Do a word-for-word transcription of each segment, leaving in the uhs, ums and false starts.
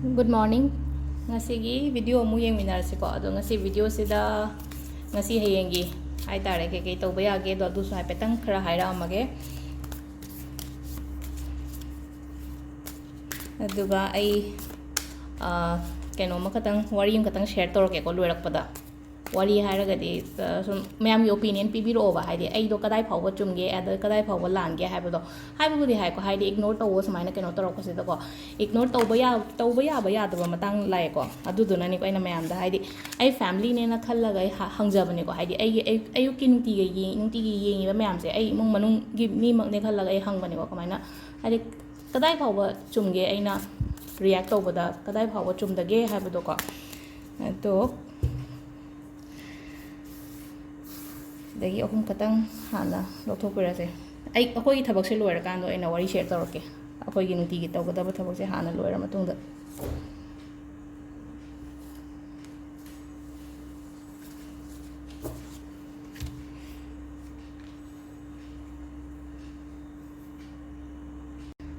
Good morning. ꯉꯁꯤꯒꯤ video ꯑꯃꯨꯛ ꯌꯦꯡꯃꯤꯟꯅꯔꯁꯤꯀꯣ꯫ ꯑꯗꯣ ꯉꯁꯤ videoꯁꯤꯗ ꯉꯁꯤ ꯍꯌꯦꯡꯒꯤ ꯍꯥꯏꯇꯥꯔꯦ, ꯀꯩꯀꯩ ꯇꯧꯕ ꯌꯥꯒꯦꯗꯣ ꯑꯗꯨꯁꯨ ꯍꯥꯏꯐꯦꯠꯇꯪ ꯈꯔ ꯍꯥꯏꯔꯛꯑꯝꯃꯒꯦ꯫ ꯑꯗꯨꯒ ꯑꯩ, ꯑ, ꯀꯩꯅꯣꯝꯃ ꯈꯇꯪ, ꯋꯥꯔꯤ ꯑꯃꯈꯛꯇꯪ share ꯇꯧꯔꯛꯀꯦꯀꯣ ꯂꯣꯏꯔꯛꯄꯗ꯫ ꯋꯥꯔꯤ ꯍꯥꯏꯔꯒꯗꯤ, ꯑ, ꯁꯨꯝ ꯃꯌꯥꯝꯒꯤ opinion ꯄꯤꯕꯤꯔꯛꯑꯣꯕ, ꯍꯥꯏꯗꯤ ꯑꯩꯗꯣ ꯀꯗꯥꯏ ꯐꯥꯎꯕ ꯆꯨꯝꯒꯦ, ꯑꯗ ꯀꯗꯥꯏ ꯐꯥꯎꯕ ꯂꯥꯟꯒꯦ ꯍꯥꯏꯕꯗꯣ꯫ ꯍꯥꯏꯕꯕꯨꯗꯤ ꯍꯥꯏꯀꯣ, ꯍꯥꯏꯗꯤ ignore ꯇꯧꯋꯣ ꯁꯨꯃꯥꯏꯅ ꯀꯩꯅꯣ ꯇꯧꯔꯛꯄꯁꯤꯗꯀꯣ, ignore ꯇꯧꯕ ꯌꯥ-, ꯇꯧꯕ ꯌꯥꯕ ꯌꯥꯗꯕ ꯃꯇꯥꯡ ꯂꯥꯛꯑꯦꯀꯣ꯫ ꯑꯗꯨꯗꯨꯅꯅꯤꯀꯣ ꯑꯩꯅ ꯃꯌꯥꯝꯗ ꯍꯥꯏꯗꯤ ꯑꯩ familyꯅꯦꯅ ꯈꯜꯂꯒ ꯑꯩ ꯍ-, ꯍꯪꯖꯕꯅꯤꯀꯣ꯫ ꯍꯥꯏꯗꯤ ꯑꯩꯒꯤ, ꯑꯌꯨꯛ-, ꯑꯌꯨꯛꯀꯤ ꯅꯨꯡꯇꯤꯒꯤ ꯌꯦꯡ-, ꯅꯨꯡꯇꯤꯒꯤ ꯌꯦꯡꯉꯤꯕ ꯃꯌꯥꯝꯁꯦ ꯑꯩ ꯏꯃꯨꯡ ꯃꯅꯨꯡꯒꯤ ꯃꯤꯃꯛꯅꯦ ꯈꯜꯂꯒ ꯑꯩ ꯍꯪꯕꯅꯦꯀꯣ꯫ ꯀꯃꯥꯏꯅ, ꯍꯥꯏꯗꯤ ꯀꯗꯥꯏ ꯐꯥꯎꯕ ꯆꯨꯝꯒꯦ ꯑꯩꯅ react ꯇꯧꯕꯗ, ꯀꯗꯥꯏ ꯐꯥꯎꯕ ꯆꯨꯝꯗꯒꯦ ꯍꯥꯏꯕꯗꯣꯀꯣ꯫ ꯑꯗꯣ ꯁꯤꯗꯒꯤ ꯑꯍꯨꯝ ꯈꯛꯇꯪ ꯍꯥꯟꯅ ꯂꯧꯊꯣꯛꯄꯤꯔꯁꯦ꯫ ꯑꯩ, ꯑꯩꯈꯣꯏꯒꯤ ꯊꯕꯛꯁꯦ ꯂꯣꯏꯔꯀꯥꯟꯗ ꯑꯣꯏꯅ ꯋꯥꯔꯤ share ꯇꯧꯔꯛꯀꯦ꯫ ꯑꯩꯈꯣꯏꯒꯤ ꯅꯨꯡꯇꯤꯒꯤ ꯇꯧꯒꯗꯕ ꯊꯕꯛꯁꯦ ꯍꯥꯟꯅ ꯂꯣꯏꯔ ꯃꯇꯨꯡꯗ꯫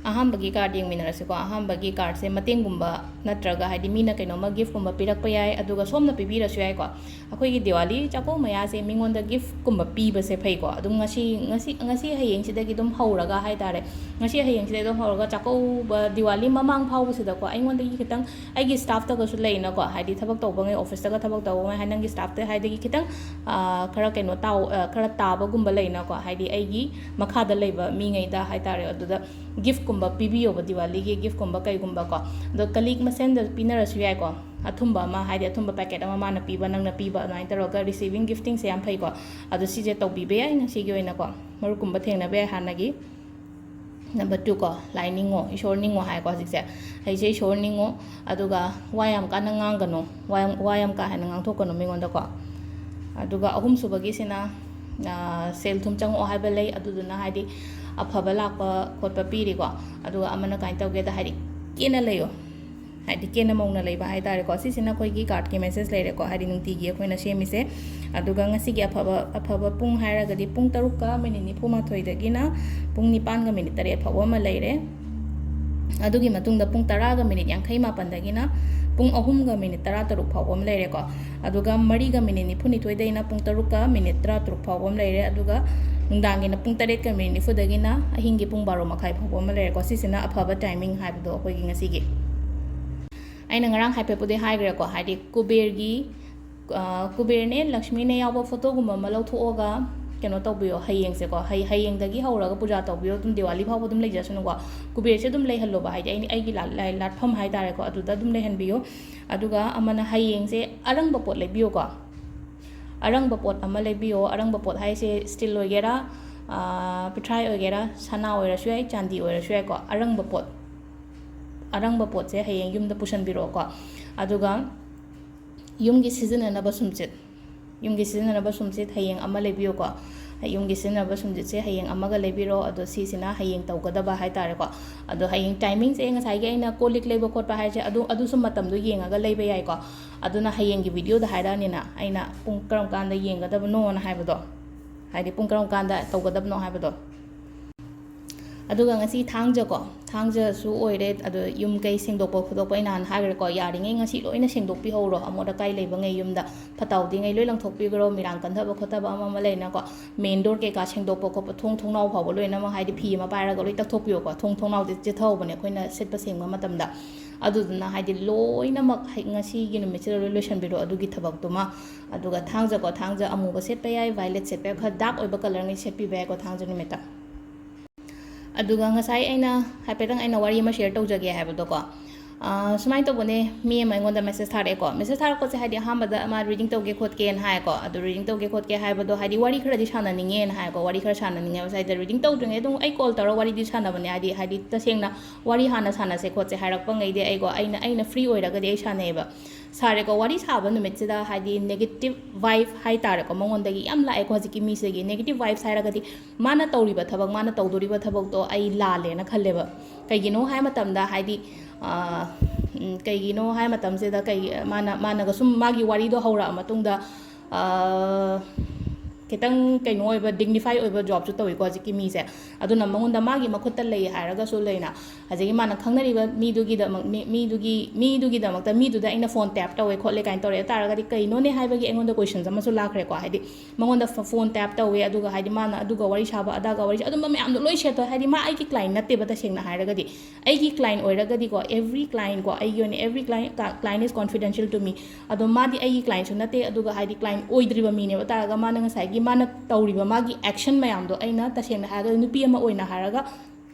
ꯑꯍꯥꯟꯕꯒꯤ card ꯌꯦꯡꯃꯤꯟꯅꯔꯁꯤꯀꯣ꯫ ꯑꯍꯥꯟꯕꯒꯤ cardꯁꯦ ꯃꯇꯦꯡꯒꯨꯝꯕ ꯅꯠꯇ꯭ꯔꯒ ꯍꯥꯏꯗꯤ ꯃꯤꯅ ꯀꯩꯅꯣꯝꯃ giftꯀꯨꯝꯕ ꯄꯤꯔꯛꯄ ꯌꯥꯏ, ꯑꯗꯨꯒ ꯁꯣꯝꯅ ꯄꯤꯕꯤꯔꯁꯨ ꯌꯥꯏꯀꯣ꯫ ꯑꯩꯈꯣꯏꯒꯤ ꯗꯤꯋꯥꯂꯤ ꯆꯥꯛꯀꯧ ꯃꯌꯥꯁꯦ ꯃꯤꯉꯣꯟꯗ giftꯀꯨꯝꯕ ꯄꯤꯕꯁꯦ ꯐꯩꯀꯣ꯫ ꯑꯗꯨꯝ ꯉꯁꯤ, ꯉꯁꯤ, ꯉꯁꯤ ꯍꯌꯦꯡꯁꯤꯗꯒꯤ ꯑꯗꯨꯝ ꯍꯧꯔꯒ ꯍꯥꯏꯇꯥꯔꯦ, ꯉꯁꯤ ꯍꯌꯦꯡꯁꯤꯗꯒꯤ ꯑꯗꯨꯝ ꯍꯧꯔꯒ ꯆꯥꯛꯀꯧꯕ ꯗꯤꯋꯥꯂꯤ ꯃꯃꯥꯡ ꯐꯥꯎꯕꯁꯤꯗꯀꯣ ꯑꯩꯉꯣꯟꯗꯒꯤ ꯈꯤꯇꯪ, ꯑꯩꯒꯤ staffꯇꯒꯁꯨ ꯂꯩꯅꯀꯣ, ꯍꯥꯏꯗꯤ ꯊꯕꯛ ꯇꯧꯕꯉꯩ, officeꯇꯒ ꯊꯕꯛ ꯇꯧꯕꯉꯩ, ꯍꯥꯏ ꯅꯪꯒꯤ staffꯇ ꯍꯥꯏꯗꯒꯤ ꯈꯤꯇꯪ, ꯑ, ꯈꯔ ꯀꯩꯅꯣ ꯇꯥꯎ-, ꯑ, ꯈꯔ ꯇꯥꯕꯒꯨꯝꯕ ꯂꯩꯅꯀꯣ, ꯍꯥꯏꯗꯤ ꯑꯩꯒꯤ ꯃꯈꯥꯗ ꯂꯩꯕ ꯃꯤꯉꯩꯗ ꯍꯥꯏꯇꯥꯔꯦ꯫ ꯑꯗꯨꯗ giftꯀꯨꯝꯕ ꯄꯤꯕꯤꯌꯣꯕ, ꯗꯤꯋꯥꯂꯤꯒꯤ giftꯀꯨꯝꯕ ꯀꯩꯒꯨꯝꯕꯀꯣ꯫ ꯑꯗꯣ colleague ꯃꯁꯦꯟꯗ ꯄꯤꯅꯔꯁꯨ ꯌꯥꯏꯀꯣ꯫ ꯑꯊꯨꯝꯕ ꯑꯃ, ꯍꯥꯏꯗꯤ ꯑꯊꯨꯝꯕ packet ꯑꯃ ꯃꯥꯅ ꯄꯤꯕ, ꯅꯪꯅ ꯄꯤꯕ, ꯑꯗꯨꯃꯥꯏꯅ ꯇꯧꯔꯒ receiving giftingꯁꯦ ꯌꯥꯝ ꯐꯩꯀꯣ꯫ ꯑꯗꯣ ꯁꯤꯁꯦ ꯇꯧꯕꯤꯕ ꯌꯥꯏ ꯉꯁꯤꯒꯤ ꯑꯣꯏꯅꯀꯣ꯫ ꯃꯔꯨꯞꯀꯨꯝꯕ ꯊꯦꯡꯅꯕ ꯌꯥꯏ ꯍꯥꯟꯅꯒꯤ꯫ Number two ꯀꯣ, ꯂꯥꯏ ꯅꯤꯡꯉꯣ, ꯏꯁꯣꯔ ꯅꯤꯡꯉꯣ ꯍꯥꯏꯀꯣ ꯍꯧꯖꯤꯛꯁꯦ꯫ ꯍꯧꯖꯤꯛꯁꯦ ꯏꯁꯣꯔ ꯅꯤꯡꯉꯣ, ꯑꯗꯨꯒ ꯋꯥ ꯌꯥꯝ ꯀꯟꯅ ꯉꯥꯡꯒꯅꯨ, ꯋꯥ ꯌꯥꯝ, ꯋꯥ ꯌꯥꯝ ꯀꯥ ꯍꯦꯟꯅ ꯉꯥꯡꯊꯣꯛꯀꯅꯨ ꯃꯤꯉꯣꯟꯗꯀꯣ꯫ ꯑꯗꯨꯒ ꯑꯍꯨꯝꯁꯨꯕꯒꯤꯁꯤꯅ, ꯑ, ꯁꯦꯜ ꯊꯨꯝ ꯆꯪꯉꯛꯑꯣ ꯍꯥꯏꯕ ꯂꯩ, ꯑꯗꯨꯗꯨꯅ ꯍꯥꯏꯗꯤ ꯑꯐꯕ ꯂꯥꯛꯄ ꯈꯣꯠꯄ ꯄꯤꯔꯤꯀꯣ꯫ ꯑꯗꯨꯒ ꯑꯃꯅ ꯀꯃꯥꯏꯅ ꯇꯧꯒꯦꯗ ꯍꯥꯏꯗꯤ ꯀꯦꯅ ꯂꯩꯌꯣ, ꯍꯥꯏꯗꯤ ꯀꯦꯅ ꯃꯧꯅ ꯂꯩꯕ ꯍꯥꯏꯇꯥꯔꯦꯀꯣ꯫ ꯁꯤꯁꯤꯅ ꯑꯩꯈꯣꯏꯒꯤ cardꯀꯤ message ꯂꯩꯔꯦꯀꯣ, ꯍꯥꯏꯗꯤ ꯅꯨꯡꯇꯤꯒꯤ ꯑꯩꯈꯣꯏꯅ ꯁꯦꯝꯃꯤꯁꯦ꯫ ꯑꯗꯨꯒ ꯉꯁꯤꯒꯤ ꯑꯐꯕ, ꯑꯐꯕ ꯄꯨꯡ ꯍꯥꯏꯔꯒꯗꯤ ꯄꯨꯡ ꯇꯔꯨꯛꯀ minute ꯅꯤꯐꯨ ꯃꯥꯊꯣꯏꯗꯒꯤꯅ ꯄꯨꯡ ꯅꯤꯄꯥꯟꯒ minute ꯇꯔꯦꯠ ꯐꯥꯎꯕ ꯑꯃ ꯂꯩꯔꯦ꯫ ꯑꯗꯨꯒꯤ ꯃꯇꯨꯡꯗ ꯄꯨꯡ ꯇꯔꯥꯒ ꯃꯤꯅꯤꯠ ꯌꯥꯡꯈꯩ ꯃꯥꯄꯟꯗꯒꯤꯅ ꯄꯨꯡ ꯑꯍꯨꯝꯒ ꯃꯤꯅꯤꯠ ꯇꯔꯥ ꯇꯔꯨꯛ ꯐꯥꯎꯕ ꯑꯃ ꯂꯩꯔꯦꯀꯣ꯫ ꯑꯗꯨꯒ ꯃꯔꯤꯒ ꯃꯤꯅꯤꯠ ꯅꯤꯐꯨ ꯅꯤꯊꯣꯏꯗꯩꯅ ꯄꯨꯡ ꯇꯔꯨꯛꯀ ꯃꯤꯅꯤꯠ ꯇꯔꯥ ꯇꯔꯨꯛ ꯐꯥꯎꯕ ꯑꯃ ꯂꯩꯔꯦ꯫ ꯑꯗꯨꯒ ꯅꯨꯡꯗꯥꯡꯒꯤꯅ ꯄꯨꯡ ꯇꯔꯦꯠꯀ ꯃꯤꯅꯤꯠ ꯅꯤꯐꯨꯗꯒꯤꯅ ꯑꯍꯤꯡꯒꯤ ꯄꯨꯡ ꯕꯥꯔꯣ ꯃꯈꯥꯏ ꯐꯥꯎꯕ ꯑꯃ ꯂꯩꯔꯦꯀꯣ꯫ ꯁꯤꯁꯤꯅ ꯑꯐꯕ ꯇꯥꯏꯃꯤꯡ ꯍꯥꯏꯕꯗꯣ ꯑꯩꯈꯣꯏꯒꯤ ꯉꯁꯤꯒꯤ꯫ ꯑꯩꯅ ꯉꯔꯥꯡ ꯍꯥꯏꯐꯦꯠꯄꯨꯗꯤ ꯍꯥꯏꯈ꯭ꯔꯦꯀꯣ, ꯍꯥꯏꯗꯤ ꯀꯨꯕꯦꯔꯒꯤ, ꯑ, ꯀꯨꯕꯦꯔꯅꯦ ꯂꯛꯁꯃꯤꯅꯦ ꯌꯥꯎꯕ ꯐꯣꯇꯣꯒꯨꯝꯕ ꯑꯃ ꯂꯧꯊꯣꯛꯑꯒ ꯀꯩꯅꯣ ꯇꯧꯕꯤꯌꯣ ꯍꯌꯦꯡꯁꯦꯀꯣ꯫ ꯍꯌꯦꯡꯗꯒꯤ ꯍꯧꯔꯒ ꯄꯨꯖꯥ ꯇꯧꯕꯤꯌꯣ, ꯑꯗꯨꯝ ꯗꯤꯋꯥꯂꯤ ꯐꯥꯎꯕ ꯑꯗꯨꯝ ꯂꯩꯖꯁꯅꯨꯀꯣ꯫ ꯀꯨꯕꯦꯔꯁꯦ ꯑꯗꯨꯝ ꯂꯩꯍꯜꯂꯣꯕ, ꯍꯥꯏꯗꯤ ꯑꯩꯅ, ꯑꯩꯒꯤ ꯂꯥꯠꯐꯝ ꯍꯥꯏꯇꯥꯔꯦꯀꯣ, ꯑꯗꯨꯗ ꯑꯗꯨꯝ ꯂꯩꯍꯟꯕꯤꯌꯣ꯫ ꯑꯗꯨꯒ ꯑꯃꯅ ꯍꯌꯦꯡꯁꯦ ꯑꯔꯪꯕ ꯄꯣꯠ ꯂꯩꯕꯤꯌꯣꯀꯣ꯫ ꯑꯔꯪꯕ ꯄꯣꯠ ꯑꯃ ꯂꯩꯕꯤꯌꯣ꯫ ꯑꯔꯪꯕ ꯄꯣꯠ ꯍꯥꯏꯁꯦ ꯁ꯭ꯇꯤꯜ ꯑꯣꯏꯒꯦꯔꯥ, ꯄꯤꯊ꯭ꯔꯥꯏ ꯑꯣꯏꯒꯦꯔꯥ, ꯁꯅꯥ ꯑꯣꯏꯔꯁꯨ ꯌꯥꯏ, ꯆꯥꯟꯗꯤ ꯑꯣꯏꯔꯁꯨ ꯌꯥꯏꯀꯣ꯫ ꯑꯔꯪꯕ ꯄꯣꯠ, ꯑꯔꯪꯕ ꯄꯣꯠꯁꯦ ꯍꯌꯦꯡ ꯌꯨꯝꯗ ꯄꯨꯁꯟꯕꯤꯔꯛꯑꯣꯀꯣ꯫ ꯑꯗꯨꯒ ꯌꯨꯝꯒꯤ ꯁꯤꯖꯤꯟꯅꯅꯕ ꯁꯨꯝꯆꯤꯠ, ꯌꯨꯝꯒꯤ ꯁꯤꯖꯤꯟꯅꯅꯕ ꯁꯨꯝꯆꯤꯠ ꯍꯌꯦꯡ ꯑꯃ ꯂꯩꯕꯤꯌꯨꯀꯣ꯫ ꯌꯨꯝꯒꯤ ꯁꯤꯖꯤꯟꯅꯅꯕ ꯁꯨꯝꯆꯤꯠꯁꯦ ꯍꯌꯦꯡ ꯑꯃꯒ ꯂꯩꯕꯤꯔꯣ꯫ ꯑꯗꯣ ꯁꯤꯁꯤꯅ ꯍꯌꯦꯡ ꯇꯧꯒꯗꯕ ꯍꯥꯏꯇꯥꯔꯦꯀꯣ꯫ ꯑꯗꯣ ꯍꯌꯦꯡ ꯇꯥꯏꯃꯤꯡꯁꯦ ꯉꯁꯥꯏꯒꯤ ꯑꯩꯅ ꯀꯣꯜ ꯂꯤꯛ ꯂꯩꯕ ꯈꯣꯠꯄ ꯍꯥꯏꯁꯦ ꯑꯗꯨ, ꯑꯗꯨꯁꯨ ꯃꯇꯝꯗꯣ ꯌꯦꯡꯉꯒ ꯂꯩꯕ ꯌꯥꯏꯀꯣ꯫ ꯑꯗꯨꯅ ꯍꯌꯦꯡꯒꯤ ꯚꯤꯗꯤꯑꯣꯗ ꯍꯥꯏꯔꯛꯑꯅꯤꯅ ꯑꯩꯅ ꯄꯨꯡ ꯀꯔꯝ ꯀꯥꯟꯗ ꯌꯦꯡꯒꯗꯕꯅꯣꯅ ꯍꯥꯏꯕꯗꯣ, ꯍꯥꯏꯗꯤ ꯄꯨꯡ ꯀꯔꯝ ꯀꯥꯟꯗ ꯇꯧꯒꯗꯕꯅꯣ ꯍꯥꯏꯕꯗꯣ꯫ ꯑꯗꯨꯒ ꯉꯁꯤ ꯊꯥꯡꯖꯀꯣ, ꯊꯥꯡꯖꯁꯨ ꯑꯣꯏꯔꯦ꯫ ꯑꯗꯣ ꯌꯨꯝ ꯀꯩ ꯁꯦꯡꯗꯣꯛꯄ ꯈꯣꯠꯇꯣꯛꯄ ꯑꯩ ꯅꯍꯥꯟ ꯍꯥꯏꯈ꯭ꯔꯦꯀꯣ, ꯌꯥꯔꯤꯉꯩ ꯉꯁꯤ ꯂꯣꯏꯅ ꯁꯦꯡꯗꯣꯛꯄꯤꯍꯧꯔꯣ꯫ ꯑꯃꯣꯠ ꯑꯀꯥꯏ ꯂꯩꯕꯉꯩ ꯌꯨꯝꯗ ꯐꯠꯇ ꯍꯥꯎꯗꯤꯉꯩ ꯂꯣꯏ ꯂꯪꯊꯣꯛꯄꯤꯈ꯭ꯔꯣ꯫ ꯃꯤꯔꯥꯡ ꯀꯟꯊꯕ ꯈꯣꯠꯊꯕ ꯑꯃ ꯑꯃ ꯂꯩꯅꯀꯣ, ꯃꯦꯟ ꯗꯣꯔ ꯀꯩꯀꯥ ꯁꯦꯡꯗꯣꯛꯄ ꯈꯣꯠꯄ, ꯊꯣꯡ ꯊꯣꯡꯅꯥꯎ ꯐꯥꯎꯕ ꯂꯣꯏꯅꯃꯛ ꯍꯥꯏꯗꯤ ꯐꯤ ꯑꯃ ꯄꯥꯏꯔꯒ ꯂꯣꯏ ꯇꯛꯊꯣꯛꯄꯤꯌꯣꯀꯣ꯫ ꯊꯣꯡ ꯊꯣꯡꯅꯥꯎꯗꯤ ꯆꯤꯠꯊꯍꯧꯕꯅꯦ ꯑꯩꯈꯣꯏꯅ ꯁꯤꯠꯄ ꯁꯦꯡꯕ ꯃꯇꯝꯗ꯫ ꯑꯗꯨꯗꯨꯅ ꯍꯥꯏꯗꯤ ꯂꯣꯏꯅꯃꯛ ꯍꯦꯛ ꯉꯁꯤꯒꯤ ꯅꯨꯃꯤꯠꯁꯤꯗ ꯂꯣꯏ ꯂꯣꯏꯁꯟꯕꯤꯔꯣ ꯑꯗꯨꯒꯤ ꯊꯕꯛꯇꯨꯃ꯫ ꯑꯗꯨꯒ ꯊꯥꯡꯖꯀꯣ, ꯊꯥꯡꯖ ꯑꯃꯨꯕ ꯁꯦꯠꯄ ꯌꯥꯏ, ꯚꯥꯏꯂꯦꯠ ꯁꯦꯠꯄ ꯌꯥꯏ, ꯈꯔ ꯗꯥꯔꯛ ꯑꯣꯏꯕ ꯀꯂꯔꯉꯩ ꯁꯦꯠꯄꯤꯕ ꯌꯥꯏꯀꯣ ꯊꯥꯡꯖ ꯅꯨꯃꯤꯠꯇ꯫ ꯑꯗꯨꯒ ꯉꯁꯥꯏ ꯑꯩꯅ ꯍꯥꯏꯐꯦꯠꯇꯪ ꯑꯩꯅ ꯋꯥꯔꯤ ꯑꯃ ꯁꯤꯌꯔ ꯇꯧꯖꯒꯦ ꯍꯥꯏꯕꯗꯣꯀꯣ꯫ ꯑ, ꯁꯨꯃꯥꯏꯅ ꯇꯧꯕꯅꯦ, ꯃꯤ ꯑꯃ ꯑꯩꯉꯣꯟꯗ ꯃꯦꯁꯦꯖ ꯊꯥꯔꯛꯑꯦꯀꯣ꯫ ꯃꯦꯁꯦꯖ ꯊꯥꯔꯛꯄꯁꯦ ꯍꯥꯏꯗꯤ ꯑꯍꯥꯟꯕꯗ ꯃꯥ ꯔꯤꯗꯤꯡ ꯇꯧꯒꯦ ꯈꯣꯠꯀꯦꯅ ꯍꯥꯏꯀꯣ꯫ ꯑꯗꯨ ꯔꯤꯗꯤꯡ ꯇꯧꯒꯦ ꯈꯣꯠꯀꯦ ꯍꯥꯏꯕꯗꯣ ꯍꯥꯏꯗꯤ ꯋꯥꯔꯤ ꯈꯔꯗꯤ ꯁꯥꯟꯅꯅꯤꯡꯉꯦꯅ ꯍꯥꯏꯀꯣ꯫ ꯋꯥꯔꯤ ꯈꯔ ꯁꯥꯟꯅꯅꯤꯡꯉꯦ ꯉꯁꯥꯏꯗ ꯔꯤꯗꯤꯡ ꯇꯧꯗ꯭ꯔꯤꯉꯩ ꯑꯗꯨꯝ ꯑꯩ ꯀꯣꯜ ꯇꯧꯔꯒ ꯋꯥꯔꯤꯗꯤ ꯁꯥꯟꯅꯕꯅꯦ꯫ ꯍꯥꯏꯗꯤ, ꯍꯥꯏꯗꯤ ꯇꯁꯦꯡꯅ ꯋꯥꯔꯤ ꯍꯥꯟꯅ ꯁꯥꯟꯅꯁꯦ ꯈꯣꯠꯁꯦ ꯍꯥꯏꯔꯛꯄꯉꯩꯗꯤ ꯑꯩꯀꯣ, ꯑꯩꯅ, ꯑꯩꯅ ꯐ꯭ꯔꯤ ꯑꯣꯏꯔꯒꯗꯤ ꯑꯩ ꯁꯥꯟꯅꯩꯌꯦꯕ꯫ ꯁꯥꯔꯦꯀꯣ꯫ ꯋꯥꯔꯤ ꯁꯥꯕ ꯅꯨꯃꯤꯠꯁꯤꯗ ꯍꯥꯏꯗꯤ ꯅꯦꯒꯦꯇꯤꯞ ꯚꯥꯏꯕ ꯍꯥꯏꯇꯥꯔꯦꯀꯣ, ꯃꯉꯣꯟꯗꯒꯤ ꯌꯥꯝ ꯂꯥꯛꯑꯦꯀꯣ ꯍꯧꯖꯤꯛꯀꯤ ꯃꯤꯁꯤꯗꯒꯤ꯫ ꯅꯦꯒꯦꯇꯤꯞ ꯚꯥꯏꯕꯁ ꯍꯥꯏꯔꯒꯗꯤ ꯃꯥꯅ ꯇꯧꯔꯤꯕ ꯊꯕꯛ, ꯃꯥꯅ ꯇꯧꯗꯣꯔꯤꯕ ꯊꯕꯛꯇꯣ ꯑꯩ ꯂꯥꯜꯂꯦꯅ ꯈꯜꯂꯦꯕ꯫ ꯀꯩꯒꯤꯅꯣ ꯍꯥꯏ ꯃꯇꯝꯗ ꯍꯥꯏꯗꯤ, ꯑ, ꯎꯝ, ꯀꯩꯒꯤꯅꯣ ꯍꯥꯏ ꯃꯇꯝꯁꯤꯗ ꯀꯩ, ꯃꯥꯅ, ꯃꯥꯅꯒ ꯁꯨꯝ ꯃꯥꯒꯤ ꯋꯥꯔꯤꯗꯣ ꯍꯧꯔꯛꯑ ꯃꯇꯨꯡꯗ, ꯑ, ꯈꯤꯇꯪ ꯀꯩꯅꯣ ꯑꯣꯏꯕ, ꯗꯤꯒꯅꯤꯐꯥꯏ ꯑꯣꯏꯕ ꯖꯣꯕꯁꯨ ꯇꯧꯋꯤꯀꯣ ꯍꯧꯖꯤꯛꯀꯤ ꯃꯤꯁꯦ꯫ ꯑꯗꯨꯅ ꯃꯉꯣꯟꯗ ꯃꯥꯒꯤ ꯃꯈꯨꯠꯇ ꯂꯩ ꯍꯥꯏꯔꯒꯁꯨ ꯂꯩꯅ, ꯍꯧꯖꯤꯛꯀꯤ ꯃꯥꯅ ꯈꯪꯅꯔꯤꯕ ꯃꯤꯗꯨꯒꯤꯗꯃꯛ, ꯃꯤ-, ꯃꯤꯗꯨꯒꯤ, ꯃꯤꯗꯨꯒꯤꯗꯃꯛꯇ ꯃꯤꯗꯨꯗ ꯑꯩꯅ ꯐꯣꯟ ꯇꯦꯞ ꯇꯧꯋꯦ ꯈꯣꯠꯂꯦ ꯀꯥꯏꯅ ꯇꯧꯔꯦ ꯇꯥꯔꯒꯗꯤ ꯀꯩꯅꯣꯅꯦ ꯍꯥꯏꯕꯒꯤ ꯑꯩꯉꯣꯟꯗ ꯀꯣꯏꯁꯟꯁ ꯑꯃꯁꯨ ꯂꯥꯛꯈ꯭ꯔꯦꯀꯣ꯫ ꯍꯥꯏꯗꯤ ꯃꯉꯣꯟꯗ ꯐ-, ꯐꯣꯟ ꯇꯦꯞ ꯇꯧꯋꯦ, ꯑꯗꯨꯒ ꯍꯥꯏꯗꯤ ꯃꯥꯅ ꯑꯗꯨꯒ ꯋꯥꯔꯤ ꯁꯥꯕ, ꯑꯗꯥꯒ ꯋꯥꯔꯤ ꯁꯥ-, ꯑꯗꯨꯝꯕ ꯃꯌꯥꯝꯗꯣ ꯂꯣꯏ ꯁꯦꯠꯇꯣꯛꯑꯦ꯫ ꯍꯥꯏꯗꯤ ꯃꯥ ꯑꯩꯒꯤ ꯀ꯭ꯂꯥꯏꯟ ꯅꯠꯇꯦꯕ ꯇꯁꯦꯡꯅ ꯍꯥꯏꯔꯒꯗꯤ꯫ ꯑꯩꯒꯤ ꯀ꯭ꯂꯥꯏꯟ ꯑꯣꯏꯔꯒꯗꯤ ꯀꯣ, every client ꯀꯣ, ꯑꯩꯒꯤ ꯑꯣꯏꯅ every client, client is confidential to me꯫ ꯑꯗꯣ ꯃꯥꯗꯤ ꯑꯩꯒꯤ ꯀ꯭ꯂꯥꯏꯟꯁꯨ ꯅꯠꯇꯦ, ꯑꯗꯨꯒ ꯍꯥꯏꯗꯤ ꯀ꯭ꯂꯥꯏꯟ ꯑꯣꯏꯗ꯭ꯔꯤꯕ ꯃꯤꯅꯦꯕ ꯇꯥꯔꯒ ꯃꯥꯅ ꯉꯁꯥꯏꯒꯤ ꯃꯥꯅ ꯇꯧꯔꯤꯕ ꯃꯥꯒꯤ ꯑꯦꯛꯁꯟ ꯃꯌꯥꯝꯗꯣ ꯑꯩꯅ ꯇꯁꯦꯡꯅ ꯍꯥꯏꯔꯒꯗꯤ ꯅꯨꯄꯤ ꯑꯃ ꯑꯣꯏꯅ ꯍꯥꯏꯔꯒ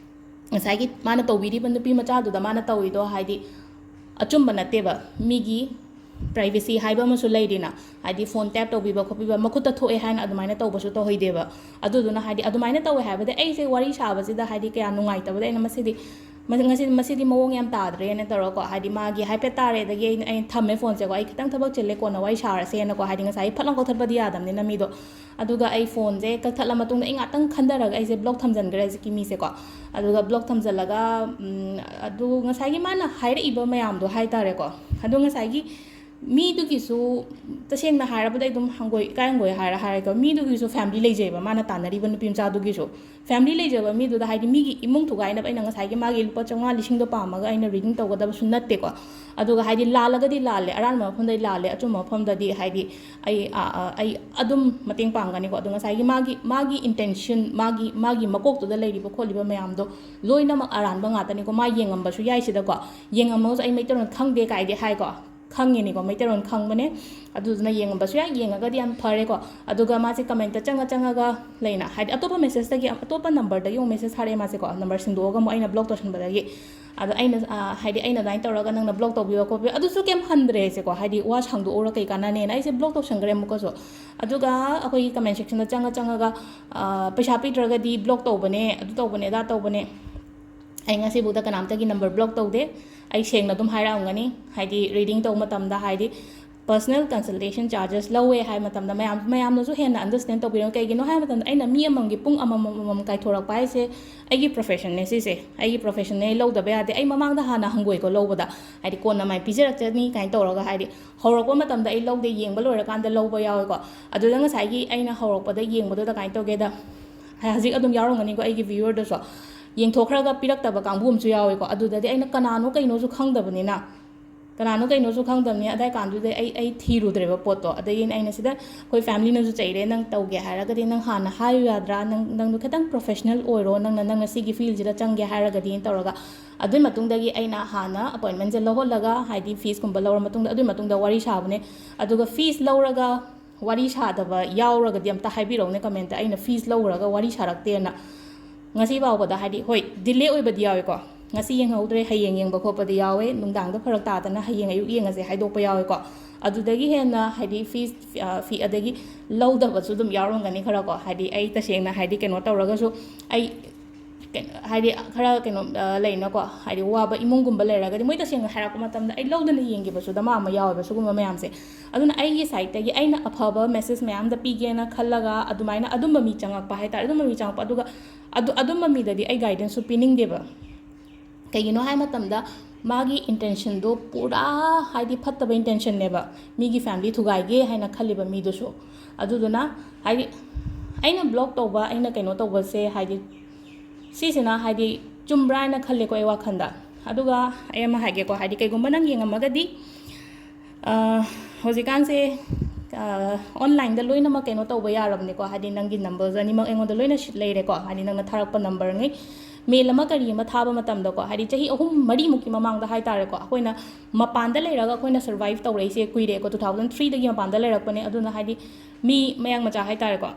ꯉꯁꯥꯏꯒꯤ ꯃꯥꯅ ꯇꯧꯕꯤꯔꯤꯕ ꯅꯨꯄꯤ ꯃꯆꯥꯗꯨꯗ ꯃꯥꯅ ꯇꯧꯔꯤꯗꯣ ꯍꯥꯏꯗꯤ ꯑꯆꯨꯝꯕ ꯅꯠꯇꯦꯕ꯫ ꯃꯤꯒꯤ ꯄ꯭ꯔꯥꯏꯚꯦꯁꯤ ꯍꯥꯏꯕ ꯑꯃꯁꯨ ꯂꯩꯔꯤꯅ, ꯍꯥꯏꯗꯤ ꯐꯣꯟ ꯇꯦꯞ ꯇꯧꯕꯤꯕ ꯈꯣꯠꯄꯤꯕ ꯃꯈꯨꯠꯇ ꯊꯣꯛꯑꯦ ꯍꯥꯏꯅ ꯑꯗꯨꯃꯥꯏꯅ ꯇꯧꯕꯁꯨ ꯇꯧꯍꯩꯗꯦꯕ꯫ ꯑꯗꯨꯗꯨꯅ ꯍꯥꯏꯗꯤ ꯑꯗꯨꯃꯥꯏꯅ ꯇꯧꯋꯦ ꯍꯥꯏꯕꯗꯤ ꯑꯩꯁꯦ ꯋꯥꯔꯤ ꯁꯥꯕꯁꯤꯗ ꯍꯥꯏꯗꯤ ꯀꯌꯥ ꯅꯨꯡꯉꯥꯏꯇꯕꯗ ꯑꯩꯅ ꯃꯁꯤꯗꯤ ꯃ-, ꯉꯁꯤ, ꯃꯁꯤꯗꯤ ꯃꯑꯣꯡ ꯌꯥꯝ ꯇꯥꯗ꯭ꯔꯦꯅ ꯇꯧꯔꯀꯣ, ꯍꯥꯏꯗꯤ ꯃꯥꯒꯤ ꯍꯥꯏꯐꯦꯠ ꯇꯥꯔꯦ, ꯑꯗꯒꯤ ꯑꯩꯅ, ꯑꯩꯅ ꯊꯝꯃꯦ ꯐꯣꯟꯁꯦꯀꯣ, "ꯑꯩ ꯈꯤꯇꯪ ꯊꯕꯛ ꯆꯤꯜꯂꯦ, ꯀꯣꯟꯅ ꯋꯥꯔꯤ ꯁꯥꯔꯁꯦꯅꯀꯣ", ꯍꯥꯏꯗꯤ ꯉꯁꯥꯏꯒꯤ ꯐꯠ ꯂꯥꯎ ꯀꯛꯊꯠꯄꯗꯤ ꯌꯥꯗꯕꯅꯤꯅ ꯃꯤꯗꯣ꯫ ꯑꯗꯨꯒ ꯑꯩ ꯐꯣꯟꯁꯦ ꯀꯛꯊꯠꯂ ꯃꯇꯨꯡꯗ ꯑꯩ ꯉꯥꯛꯇꯪ ꯈꯟꯊꯔꯒ ꯑꯩꯁꯦ ꯕ꯭ꯂꯣꯛ ꯊꯝꯖꯤꯟꯈ꯭ꯔꯦ ꯍꯧꯖꯤꯛꯀꯤ ꯃꯤꯁꯦꯀꯣ꯫ ꯑꯗꯨꯒ ꯕ꯭ꯂꯣꯛ ꯊꯝꯖꯤꯜꯂꯒ, ꯎꯝ, ꯑꯗꯨ ꯉꯁꯥꯏꯒꯤ ꯃꯥꯅ ꯍꯥꯏꯔꯛꯏꯕ ꯃꯌꯥꯝꯗꯣ ꯍꯥꯏ ꯇꯥꯔꯦꯀꯣ, ꯑꯗꯣ ꯉꯁꯥꯏꯒꯤ ꯃꯤꯗꯨꯒꯤꯁꯨ ꯇꯁꯦꯡꯅ ꯍꯥꯏꯔꯕꯗ ꯑꯩ ꯑꯗꯨꯝ ꯍꯪꯒꯣꯏ, ꯏꯀꯥꯏ ꯍꯪꯒꯣꯏ ꯍꯥꯏꯔ ꯍꯥꯏꯔꯒ, ꯃꯤꯗꯨꯒꯤꯁꯨ ꯐꯦꯃꯤꯂꯤ ꯂꯩꯖꯩꯕ, ꯃꯥꯅ ꯇꯥꯟꯅꯔꯤꯕ ꯅꯨꯄꯤ ꯃꯆꯥꯗꯨꯒꯤꯁꯨ ꯐꯦꯃꯤꯂꯤ ꯂꯩꯖꯕ ꯃꯤꯗꯨꯗ, ꯍꯥꯏꯗꯤ ꯃꯤꯒꯤ ꯏꯃꯨꯡ ꯊꯨꯒꯥꯏꯅꯕ ꯑꯩꯅ ꯉꯁꯥꯏꯒꯤ ꯃꯥꯒꯤ ꯂꯨꯄꯥ ꯆꯥꯝꯃꯉꯥ ꯂꯤꯁꯤꯡꯗꯣ ꯄꯥꯝꯃꯒ ꯑꯩꯅ ꯔꯤꯗꯤꯡ ꯇꯧꯒꯗꯕꯁꯨ ꯅꯠꯇꯦꯀꯣ꯫ ꯑꯗꯨꯒ ꯍꯥꯏꯗꯤ ꯂꯥꯜꯂꯒꯗꯤ ꯂꯥꯜꯂꯦ, ꯑꯔꯥꯟꯕ ꯃꯐꯝꯗꯗꯤ ꯂꯥꯜꯂꯦ, ꯑꯆꯨꯝꯕ ꯃꯐꯝꯗꯗꯤ ꯍꯥꯏꯗꯤ ꯑꯩ, ꯑ, ꯑ, ꯑꯩ ꯑꯗꯨꯝ ꯃꯇꯦꯡ ꯄꯥꯡꯒꯅꯤꯀꯣ꯫ ꯑꯗꯣ ꯉꯁꯥꯏꯒꯤ ꯃꯥꯒꯤ, ꯃꯥꯒꯤ ꯏꯟꯇꯦꯟꯁꯟ, ꯃꯥꯒꯤ, ꯃꯥꯒꯤ ꯃꯀꯣꯛꯇꯨꯗ ꯂꯩꯔꯤꯕ ꯈꯣꯠꯂꯤꯕ ꯃꯌꯥꯝꯗꯣ ꯂꯣꯏꯅꯃꯛ ꯑꯔꯥꯟꯕ ꯉꯥꯛꯇꯅꯤꯀꯣ꯫ ꯃꯥ ꯌꯦꯡꯉꯝꯕꯁꯨ ꯌꯥꯏ ꯁꯤꯗꯀꯣ, ꯌꯦꯡꯉꯝꯃꯒꯁꯨ "ꯑꯩ ꯃꯩꯇꯩꯂꯣꯟ ꯈꯪꯗꯦ" ꯀꯥꯏꯗꯤ ꯍꯥꯏꯀꯣ, ꯈꯪꯉꯤꯅꯤꯀꯣ, ꯃꯩꯇꯩꯂꯣꯟ ꯈꯪꯕꯅꯦ꯫ ꯑꯗꯨꯗꯨꯅ ꯌꯦꯡꯉꯝꯕꯁꯨ ꯌꯥꯏ, ꯌꯦꯡꯉꯒꯗꯤ ꯌꯥꯝ ꯐꯔꯦꯀꯣ꯫ ꯑꯗꯨꯒ ꯃꯥꯁꯦ ꯀꯃꯦꯟꯇ ꯆꯪꯉ ꯆꯪꯉꯒ ꯂꯩꯅ, ꯍꯥꯏꯗꯤ ꯑꯇꯣꯞꯄ ꯃꯦꯁꯦꯖꯇꯒꯤ, ꯑꯇꯣꯞꯄ ꯅꯝꯕꯔꯗꯒꯤ ꯑꯃꯨꯛ ꯃꯦꯁꯦꯖ ꯊꯥꯔꯛꯑꯦ ꯃꯥꯁꯦꯀꯣ, ꯅꯝꯕꯔ ꯁꯤꯟꯗꯣꯛꯑꯒ ꯑꯃꯨꯛ ꯑꯩꯅ ꯕ꯭ꯂꯣꯛ ꯇꯧꯁꯟꯕꯗꯒꯤ꯫ ꯑꯗ ꯑꯩꯅ, ꯑ, ꯍꯥꯏꯗꯤ ꯑꯩꯅ ꯑꯗꯨꯃꯥꯏꯅ ꯇꯧꯔꯒ ꯅꯪꯅ ꯕ꯭ꯂꯣꯛ ꯇꯧꯕꯤꯌꯣ ꯈꯣꯠꯄꯤꯌꯣ, ꯑꯗꯨꯁꯨ ꯀꯩꯝ ꯍꯟꯗ꯭ꯔꯦ ꯑꯩꯁꯦꯀꯣ, ꯍꯥꯏꯗꯤ ꯋꯥ ꯁꯥꯡꯗꯣꯛꯎꯔ ꯀꯩ ꯀꯥꯟꯅꯅꯦꯅ ꯑꯩꯁꯦ ꯕ꯭ꯂꯣꯛ ꯇꯧꯁꯟꯈ꯭ꯔꯦ ꯑꯃꯨꯛꯀꯁꯨ꯫ ꯑꯗꯨꯒ ꯑꯩꯈꯣꯏꯒꯤ ꯀꯃꯦꯟ ꯁꯦꯛꯁꯟꯗ ꯆꯪꯉ ꯆꯪꯉꯒ, ꯑ, "ꯄꯩꯁꯥ ꯄꯤꯗ꯭ꯔꯒꯗꯤ ꯕ꯭ꯂꯣꯛ ꯇꯧꯕꯅꯦ, ꯑꯗꯨ ꯇꯧꯕꯅꯦ, ꯑꯗꯥ ꯇꯧꯕꯅꯦ"꯫ ꯑꯩ ꯉꯁꯤꯐꯥꯎꯗ ꯀꯅꯥꯝꯇꯒꯤ ꯅꯝꯕꯔ ꯕ꯭ꯂꯣꯛ ꯇꯧꯗꯦ꯫ ꯑꯩ ꯁꯦꯡꯅ ꯑꯗꯨꯝ ꯍꯥꯏꯔꯛꯑꯝꯒꯅꯤ, ꯍꯥꯏꯗꯤ ꯔꯤꯗꯤꯡ ꯇꯧꯕ ꯃꯇꯝꯗ, ꯍꯥꯏꯗꯤ personal consultation charges ꯂꯧꯋꯦ ꯍꯥꯏꯕ ꯃꯇꯝꯗ ꯃꯌꯥꯝ, ꯃꯌꯥꯝꯅꯁꯨ ꯍꯦꯟꯅ understand ꯇꯧꯕꯤꯔꯝꯃꯤ꯫ ꯀꯩꯒꯤꯅꯣ ꯍꯥꯏꯕ ꯃꯇꯝꯗ ꯑꯩꯅ ꯃꯤ ꯑꯃꯃꯝꯒꯤ ꯄꯨꯡ ꯑꯃꯃꯝ, ꯑꯃꯃꯝ ꯀꯥꯏꯊꯣꯔꯛꯄ ꯍꯥꯏꯁꯦ ꯑꯩꯒꯤ professionꯅꯦ ꯁꯤꯁꯦ꯫ ꯑꯩꯒꯤ professionꯅꯦ, ꯑꯩ ꯂꯧꯗꯕ ꯌꯥꯗꯦ꯫ ꯑꯩ ꯃꯃꯥꯡꯗ ꯍꯥꯟꯅ ꯍꯪꯒꯣꯏꯀꯣ ꯂꯧꯕꯗ, ꯍꯥꯏꯗꯤ ꯀꯣꯟꯅ ꯃꯥꯏ ꯄꯤꯖꯔꯛꯆꯅꯤ ꯀꯥꯏꯅ ꯇꯧꯔꯒ, ꯍꯥꯏꯗꯤ ꯍꯧꯔꯛꯄ ꯃꯇꯝꯗ ꯑꯩ ꯂꯧꯗꯦ, ꯌꯦꯡꯕ ꯂꯣꯏꯔꯀꯥꯟꯗ ꯂꯧꯕ ꯌꯥꯎꯋꯦꯀꯣ꯫ ꯑꯗꯨꯗ ꯉꯁꯥꯏꯒꯤ ꯑꯩꯅ ꯍꯧꯔꯛꯄꯗ ꯌꯦꯡꯕꯗꯨꯗ ꯀꯃꯥꯏꯅ ꯇꯧꯒꯦꯗ, ꯍꯧꯖꯤꯛ ꯑꯗꯨꯝ ꯌꯥꯎꯔꯝꯒꯅꯤꯀꯣ ꯑꯩꯒꯤ viewerꯗꯁꯨ, ꯌꯦꯡꯊꯣꯛꯈ꯭ꯔꯒ ꯄꯤꯔꯛꯇꯕ ꯀꯥꯡꯕꯨ ꯑꯃꯁꯨ ꯌꯥꯎꯋꯦꯀꯣ꯫ ꯑꯗꯨꯗꯗꯤ ꯑꯩꯅ ꯀꯅꯥꯅꯣ ꯀꯩꯅꯣꯁꯨ ꯈꯪꯗꯕꯅꯤꯅ, ꯀꯅꯥꯅꯣ ꯀꯩꯅꯣꯁꯨ ꯈꯪꯗꯕꯅꯤ꯫ ꯑꯗꯥꯏ ꯀꯥꯟꯗꯨꯗ ꯑꯩ, ꯑꯩ ꯊꯤꯔꯨꯗ꯭ꯔꯦꯕ ꯄꯣꯠꯇꯣ꯫ ꯑꯗꯒꯤ ꯑꯩꯅ ꯁꯤꯗ ꯑꯩꯈꯣꯏ family-ꯅꯁꯨ ꯆꯩꯔꯦ, "ꯅꯪ ꯇꯧꯒꯦ ꯍꯥꯏꯔꯒꯗꯤ ꯅꯪ ꯍꯥꯟꯅ ꯍꯥꯏꯌꯨ ꯌꯥꯗ꯭ꯔꯥ? ꯅꯪ, ꯅꯪꯗꯣ ꯈꯤꯇꯪ professional ꯑꯣꯏꯔꯣ, ꯅꯪꯅ, ꯅꯪꯅ ꯁꯤꯒꯤ field-ꯁꯤꯗ ꯆꯪꯒꯦ ꯍꯥꯏꯔꯒꯗꯤ" ꯇꯧꯔꯒ꯫ ꯑꯗꯨꯏ ꯃꯇꯨꯡꯗꯒꯤ ꯑꯩꯅ ꯍꯥꯟꯅ appointment-ꯁꯦ ꯂꯧꯍꯜꯂꯒ, ꯍꯥꯏꯗꯤ fees-ꯀꯨꯝꯕ ꯂꯧꯔ ꯃꯇꯨꯡꯗ, ꯑꯗꯨꯏ ꯃꯇꯨꯡꯗ ꯋꯥꯔꯤ ꯁꯥꯕꯅꯦ꯫ ꯑꯗꯨꯒ fees ꯂꯧꯔꯒ ꯋꯥꯔꯤ ꯁꯥꯗꯕ ꯌꯥꯎꯔꯒꯗꯤ ꯑꯝꯇ ꯍꯥꯏꯕꯤꯔꯛꯎꯅꯦ comment-ꯇ꯫ "ꯑꯩꯅ fees ꯂꯧꯔꯒ ꯋꯥꯔꯤ ꯁꯥꯔꯛꯇꯦꯅ"꯫ ꯉꯁꯤ ꯐꯥꯎꯕꯗ, ꯍꯥꯏꯗꯤ, ꯍꯣꯏ, delay ꯑꯣꯏꯕꯗꯤ ꯌꯥꯎꯋꯦꯀꯣ꯫ ꯉꯁꯤ ꯌꯦꯡꯍꯧꯗ꯭ꯔꯦ, ꯍꯌꯦꯡ ꯌꯦꯡꯕ ꯈꯣꯠꯄꯗꯤ ꯌꯥꯎꯋꯦ, ꯅꯨꯡꯗꯥꯡꯗ ꯐꯔꯛ ꯇꯥꯗꯅ ꯍꯌꯦꯡ ꯑꯌꯨꯛ ꯌꯦꯡꯉꯁꯦ ꯍꯥꯏꯗꯣꯛꯄ ꯌꯥꯎꯋꯦꯀꯣ꯫ ꯑꯗꯨꯗꯒꯤ ꯍꯦꯟꯅ, ꯍꯥꯏꯗꯤ, fees, ꯑ, fee, ꯑꯗꯒꯤ ꯂꯧꯗꯕꯁꯨ ꯑꯗꯨꯝ ꯌꯥꯎꯔꯝꯒꯅꯤ ꯈꯔ ꯀꯣ꯫ ꯍꯥꯏꯗꯤ, ꯑꯩ ꯇꯁꯦꯡꯅ, ꯍꯥꯏꯗꯤ, ꯀꯩꯅꯣ ꯇꯧꯔꯒꯁꯨ, ꯑꯩ ꯀꯩꯅꯣ, ꯍꯥꯏꯗꯤ, ꯈꯔ ꯀꯩꯅꯣ, ꯑ, ꯂꯩꯅꯀꯣ, ꯍꯥꯏꯗꯤ, ꯋꯥꯕ ꯏꯃꯨꯡꯒꯨꯝꯕ ꯂꯩꯔꯒꯗꯤ, ꯃꯣꯏ ꯇꯁꯦꯡꯅ ꯍꯥꯏꯔꯛꯄ ꯃꯇꯝꯗ ꯑꯩ ꯂꯧꯗꯅ ꯌꯦꯡꯈꯤꯕꯁꯨ ꯗꯃꯥ ꯑꯃ ꯌꯥꯎꯋꯦꯕ꯫ ꯁꯤꯒꯨꯝꯕ ꯃꯌꯥꯝꯁꯦ, ꯑꯗꯨꯅ ꯑꯩꯒꯤ side-ꯇꯒꯤ ꯑꯩꯅ ꯑꯐꯕ message ꯃꯌꯥꯝꯗ ꯄꯤꯒꯦꯅ ꯈꯜꯂꯒ, ꯑꯗꯨꯃꯥꯏꯅ ꯑꯗꯨꯝꯕ ꯃꯤ ꯆꯪꯉꯛꯄ ꯍꯥꯏꯇꯥꯔꯦ, ꯑꯗꯨꯝꯕ ꯃꯤ ꯆꯪꯉꯛꯄ, ꯑꯗꯨꯒ ꯑꯗꯨ, ꯑꯗꯨꯝꯕ ꯃꯤꯗꯗꯤ ꯑꯩ guidance-ꯁꯨ ꯄꯤꯅꯤꯡꯗꯦꯕ꯫ ꯀꯩꯒꯤꯅꯣ ꯍꯥꯏ ꯃꯇꯝꯗ, ꯃꯥꯒꯤ intention-ꯗꯣ ꯄꯨꯔꯥ, ꯍꯥꯏꯗꯤ, ꯐꯠꯇꯕ intention-ꯅꯦꯕ, ꯃꯤꯒꯤ family ꯊꯨꯒꯥꯏꯒꯦ ꯍꯥꯏꯅ ꯈꯜꯂꯤꯕ ꯃꯤꯗꯨꯁꯨ꯫ ꯑꯗꯨꯗꯨꯅ, ꯍꯥꯏꯗꯤ, ꯑꯩꯅ block ꯇꯧꯕ, ꯑꯩꯅ ꯀꯩꯅꯣ ꯇꯧꯕꯁꯦ, ꯍꯥꯏꯗꯤ, ꯁꯤꯁꯤꯅ, ꯍꯥꯏꯗꯤ, ꯆꯨꯝꯕ꯭ꯔꯥ ꯍꯥꯏꯅ ꯈꯜꯂꯦꯀꯣ ꯑꯩ ꯋꯥꯈꯜꯗ꯫ ꯑꯗꯨꯒ ꯑꯩ ꯑꯃ ꯍꯥꯏꯒꯦꯀꯣ, ꯍꯥꯏꯗꯤ, ꯀꯩꯒꯨꯝꯕ ꯅꯪ ꯌꯦꯡꯉꯝꯃꯒꯗꯤ, ꯑ, ꯍꯧꯖꯤꯛꯀꯥꯟꯁꯦ, ꯑ, online-ꯗ ꯂꯣꯏꯅꯃꯛ ꯀꯩꯅꯣ ꯇꯧꯕ ꯌꯥꯔꯕꯅꯤꯀꯣ, ꯍꯥꯏꯗꯤ, ꯅꯪꯒꯤ numbers ꯑꯅꯤꯃꯛ ꯑꯩꯉꯣꯟꯗ ꯂꯣꯏꯅ ꯁꯤ-, ꯂꯩꯔꯦꯀꯣ, ꯍꯥꯏꯗꯤ, ꯅꯪꯅ ꯊꯥꯔꯛꯄ number-ꯉꯩ꯫ Mail ꯑꯃ ꯀꯔꯤ ꯑꯃ ꯊꯥꯕ ꯃꯇꯝꯗꯀꯣ, ꯍꯥꯏꯗꯤ, ꯆꯍꯤ ꯑꯍꯨꯝ ꯃꯔꯤꯃꯨꯛꯀꯤ ꯃꯃꯥꯡꯗ ꯍꯥꯏꯇꯥꯔꯦꯀꯣ, ꯑꯩꯈꯣꯏꯅ ꯃꯄꯥꯟꯗ ꯂꯩꯔꯒ ꯑꯩꯈꯣꯏꯅ survive ꯇꯧꯔꯛꯏꯁꯦ ꯀꯨꯏꯔꯦꯀꯣ, two thousand three-ꯗꯒꯤ ꯃꯄꯥꯟꯗ ꯂꯩꯔꯛꯄꯅꯦ꯫ ꯑꯗꯨꯅ, ꯍꯥꯏꯗꯤ, ꯃꯤ ꯃꯌꯥꯡ ꯃꯆꯥ ꯍꯥꯏꯇꯥꯔꯦꯀꯣ,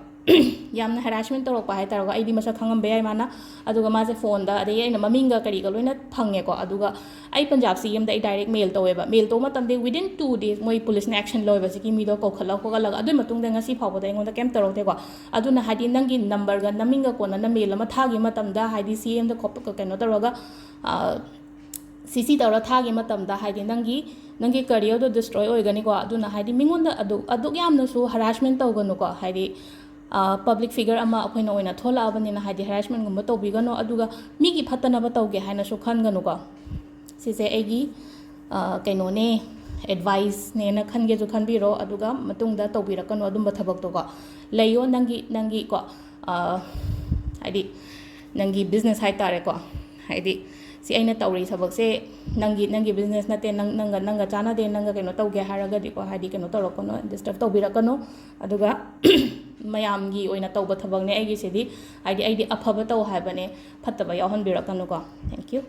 ꯌꯥꯝꯅ harassment ꯇꯧꯔꯛꯄ ꯍꯥꯏꯇꯥꯔꯦꯀꯣ, ꯑꯩꯗꯤ ꯃꯁꯛ ꯈꯪꯉꯝꯕ ꯌꯥꯏ ꯃꯥꯅ꯫ ꯑꯗꯨꯒ ꯃꯥꯁꯦ phone-ꯗ, ꯑꯗꯒꯤ ꯑꯩꯅ ꯃꯃꯤꯡꯒ ꯀꯔꯤꯒ ꯂꯣꯏꯅ ꯐꯪꯉꯦꯀꯣ꯫ ꯑꯗꯨꯒ ꯑꯩ ꯄꯟꯖꯥꯕ C M-ꯗ ꯑꯩ direct mail ꯇꯧꯋꯦꯕ꯫ Mail ꯇꯧꯕ ꯃꯇꯝꯗ within two days ꯃꯣꯏ police-ꯅ action ꯂꯧꯋꯦꯕ ꯍꯧꯖꯤꯛꯀꯤ ꯃꯤꯗꯣ ꯀꯧꯈꯠꯂ ꯈꯣꯠꯀꯠꯂꯒ꯫ ꯑꯗꯨꯏ ꯃꯇꯨꯡꯗ ꯉꯁꯤ ꯐꯥꯎꯕꯗ ꯑꯩꯉꯣꯟꯗ ꯀꯩꯝ ꯇꯧꯔꯛꯇꯦꯀꯣ꯫ ꯑꯗꯨꯅ, ꯍꯥꯏꯗꯤ, ꯅꯪꯒꯤ number-ꯒ ꯅꯃꯤꯡꯒ ꯀꯣꯟꯅꯅ mail ꯑꯃ ꯊꯥꯈꯤꯕ ꯃꯇꯝꯗ, ꯍꯥꯏꯗꯤ, C M-ꯗ ꯈꯣꯞꯄ-, ꯀꯩꯅꯣ ꯇꯧꯔꯒ, ꯑ, ꯁꯤ ꯁꯤ ꯇꯧꯔ ꯊꯥꯈꯤ ꯃꯇꯝꯗ ꯍꯥꯏꯗꯤ ꯅꯪꯒꯤ ꯅꯪꯒꯤ ꯀꯔꯤꯌꯔꯗꯣ ꯗꯤꯁꯇ꯭ꯔꯣꯏ ꯑꯣꯏꯒꯅꯤꯀꯣ꯫ ꯑꯗꯨꯅ ꯍꯥꯏꯗꯤ ꯃꯤꯉꯣꯟꯗ ꯑꯗꯨ ꯑꯗꯨꯛ ꯌꯥꯝꯅꯁꯨ ꯍꯔꯥꯁꯃꯦꯟ ꯇꯧꯒꯅꯨꯀꯣ꯫ ꯍꯥꯏꯗꯤ ꯄꯕ꯭ꯂꯤꯛ ꯐꯤꯒꯔ ꯑꯃ ꯑꯩꯈꯣꯏꯅ ꯑꯣꯏꯅ ꯊꯣꯛꯂꯛꯑꯕꯅꯤꯅ ꯍꯥꯏꯗꯤ ꯍꯔꯥꯁꯃꯦꯟꯒꯨꯝꯕ ꯇꯧꯕꯤꯒꯅꯨ, ꯑꯗꯨꯒ ꯃꯤꯒꯤ ꯐꯠꯇꯅꯕ ꯇꯧꯒꯦ ꯍꯥꯏꯅꯁꯨ ꯈꯟꯒꯅꯨꯀꯣ꯫ ꯁꯤꯁꯦ ꯑꯩꯒꯤ ꯀꯩꯅꯣꯅꯦ, ꯑꯦꯗꯚꯥꯏꯁꯅꯦꯅ ꯈꯟꯒꯦꯁꯨ ꯈꯟꯕꯤꯔꯣ, ꯑꯗꯨꯒ ꯃꯇꯨꯡꯗ ꯇꯧꯕꯤꯔꯛꯀꯅꯨ ꯑꯗꯨꯝꯕ ꯊꯕꯛꯇꯣꯀꯣ꯫ ꯂꯩꯌꯣ ꯅꯪꯒꯤ ꯅꯪꯒꯤꯀꯣ, ꯍꯥꯏꯗꯤ ꯅꯪꯒꯤ ꯕꯤꯖꯤꯅꯦꯁ ꯍꯥꯏꯇꯥꯔꯦꯀꯣ꯫ ꯍꯥꯏꯗꯤ ꯁꯤ ꯑꯩꯅ ꯇꯧꯔꯤ ꯊꯕꯛꯁꯦ ꯅꯪꯒꯤ ꯅꯪꯒꯤ ꯕꯤꯖꯤꯅꯦꯁ ꯅꯠꯇꯦ, ꯅꯪ ꯅꯪꯒ ꯅꯪꯒ ꯆꯥꯟꯅꯗꯦ, ꯅꯪꯒ ꯀꯩꯅꯣ ꯇꯧꯒꯦ ꯍꯥꯏꯔꯒꯗꯤꯀꯣ, ꯍꯥꯏꯗꯤ ꯀꯩꯅꯣ ꯇꯧꯔꯛꯀꯅꯨ, ꯗꯤꯁꯇꯔꯕ ꯇꯧꯕꯤꯔꯛꯀꯅꯨ꯫ ꯑꯗꯨꯒ ꯃꯌꯥꯝꯒꯤ ꯑꯣꯏꯅ ꯇꯧꯕ ꯊꯕꯛꯅꯦ ꯑꯩꯒꯤꯁꯤꯗꯤ, ꯍꯥꯏꯗꯤ ꯑꯩꯗꯤ ꯑꯐꯕ ꯇꯧ ꯍꯥꯏꯕꯅꯦ, ꯐꯠꯇꯕ ꯌꯥꯎꯍꯟꯕꯤꯔꯛꯀꯅꯨꯀꯣ꯫ Thank you꯫